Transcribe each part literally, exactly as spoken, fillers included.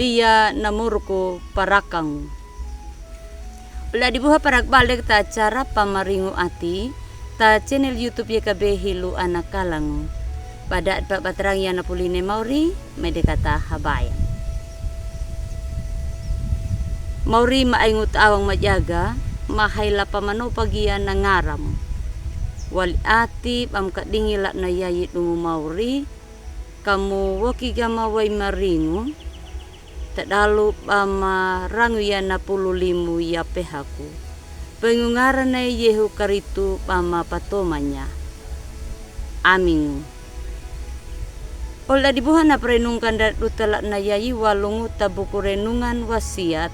Iya namoruku parakangu. Ola di buha, para kbalek ta acara Pamaringu Ati, ta channel YouTube Y K B Hilu Anakalangu. Pada pa batarang iya napuline mauri, mede kata habayang. Mauri ma aingu ta awang majaga, ma hai lapa mano pagia nangaramu. Wali ati bam kadingi latna yayi dumu mauri, kamu woki gama wai maringu, tadalu bama rangu iya napulu limu iya pehaku. Pengungarane Yehu Karitu bama patomanya. Amingu. Ola di buha na perenungkan da duta latna yayi walungu ta buku renungan wasiat.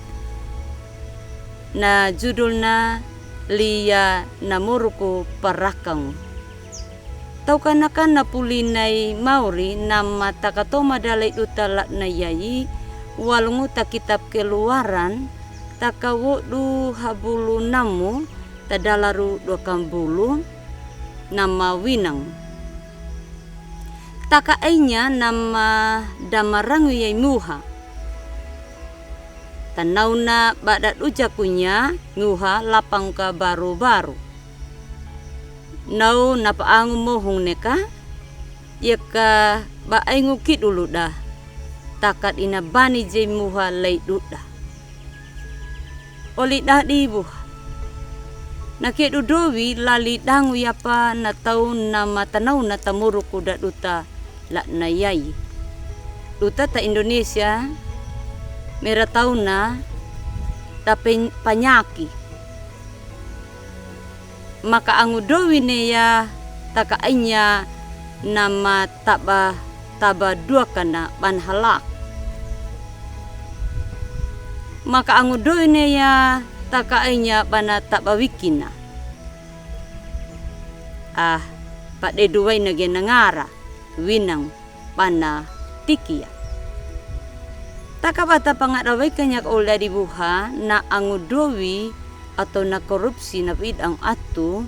Na judulna liya namoruku parakangu. Tau kanaka napuli nai mauri nama takatoma dalai duta latna yayi walungu ta kitab Keluaran, taka wodu habulu namu, tadalaru dua kambulu, nama winang. Taka ainya nama damarangu yai muha. Tanauna bada dujakunya muha lapang ka baru-baru. Nau napa angu mohung neka, yeka ba aingu kidulu da. Taka dina bani jai muha lai duda. Oli dadi buha. Na kedu dowi lali dangu yapa na tau nama tanauna tamoruku da duta latna yayi. Duta ta Indonesia, mera tauna da pen-, panyaki. Maka angu dowi ne ya taka ainya nama taba, taba duakana bana halak. Maka angu dowi ne ya taka ainya bana taba wikina. Ah, padedu waina ge nangara, winang bana tikia. Taka bata pangada waika nya ka ola di buha na angu dowi atau na korupsi na pidang atu,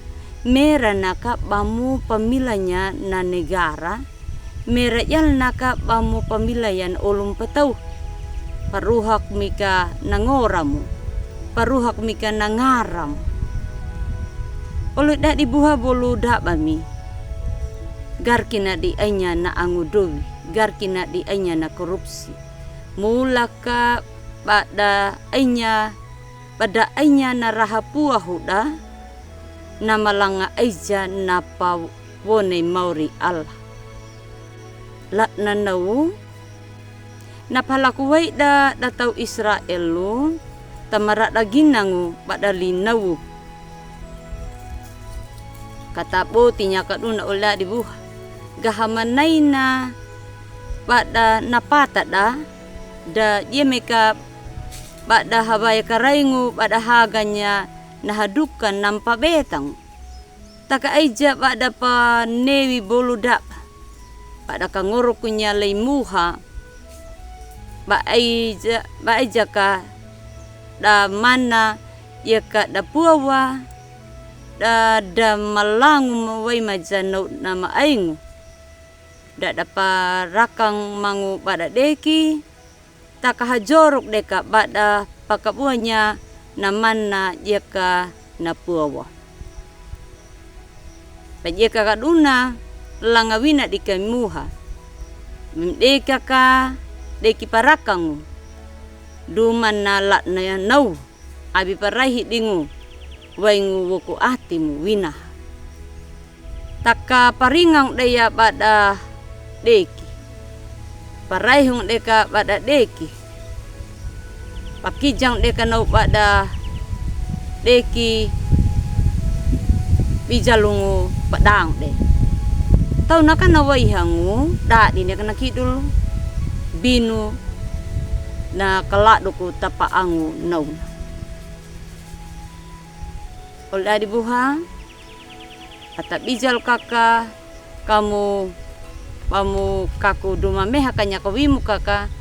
mera naka bamu pamilanya na negara, mera yal naka bamu pamilaya na olum patau. Paruhak mika nangoramu, paruhak mika nangaramu. Olo dadi buha bolu daba mi. Garkina di ainya na angu dowi, garkina di ainya na korupsi. Mulaka bada ainya, bada ainya na raha puahuda, na malanga aija na pawone mauri Allah. Latna nau, na palaku waida da tau Israel lu, tamarada ginangu bada linau. Kata boti nya kaduna ola di buha. Gaha manaina bada napata da, da jemeka bada habaya karaingu bada haganya na haduka nampa betang. Taka aija bada panewi bolu daba. Bada kangorokunya lai muha. Ba aija, ba aija ka da mana yeka da puawa, da, da malangu mawai majanau na ma aingu. Da, da parakang mangu bada deki, taka hajorok deka bada pakabuanya na mana yeka na puawa. Pajeka kaduna langa wina dika muha. Mdeka ka deki parakangu. Duma na latna nau. Abi paraihi dingu. Waingu woku atimu wina. Taka paringang deya bada deki. Paraihung deka bada deki. Pakijang deka nau bada deki bijalungu padang de. Tau naka na waihangu, dadi neka na kidul binu na kaladuku tapa angu nauna. Ol dadi buha, ata bijal kaka, kamu, pamu kaku duma meha kanya kawimu kaka,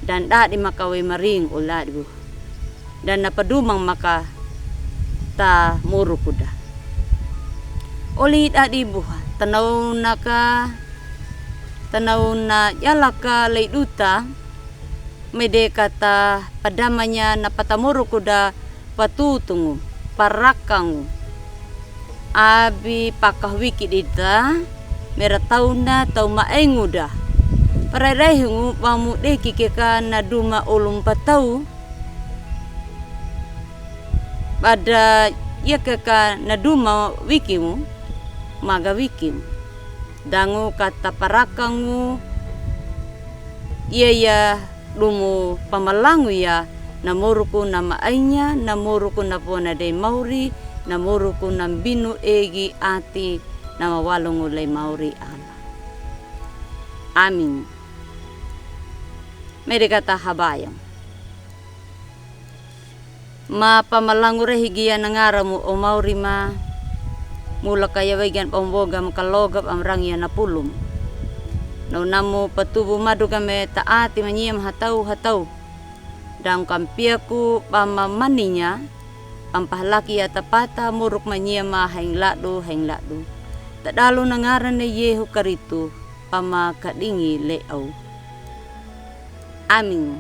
dan dadi maka wai maring ol dadi buha. Dan na padumang maka ta muru kuda. Oli dadi buha, tanau naka, tanau na yalaka lei duta, Mede kata padamanya na patamoruku da patutungu, parakangu. Abi paka wiki dita, mera tauna tau maengu da. Parairai hungu bamu deki keka na duma ulum patau. Bada ia keka na duma wikimu, maga wikimu. Dangu kata parakangu, ia ia dumu pamalangu ia, na moruku na maainya, na moruku na bona dei mauri, na moruku na binu egi ati, na mawalongu lei mauri ana. Amin. Mede kata habayang. Ma pamalangu rehi gia na ngaramu o mauri ma. Mula ka ia waigan bamboga ma kaloga bamrang ia na pulum. Na unamu patubu maduga me taati manyia ma hatau hatau. Dang kampiaku bamamaninya, pampahalaki ia tapata muruk manyia ma haing ladu haing ladu. Tadalu na ngarane Yehu Karitu, pamakadingi le au. Amin.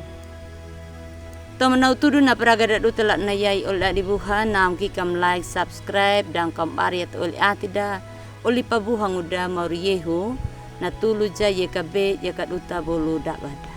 Tomo na utudu na praga da duta lad na yai oli adi buha na amkikam like, subscribe, dang kam bariat oli atida, oli pabuha nguda mauri Yehu, na tulu ja yeka be yeka duta bolu dabada.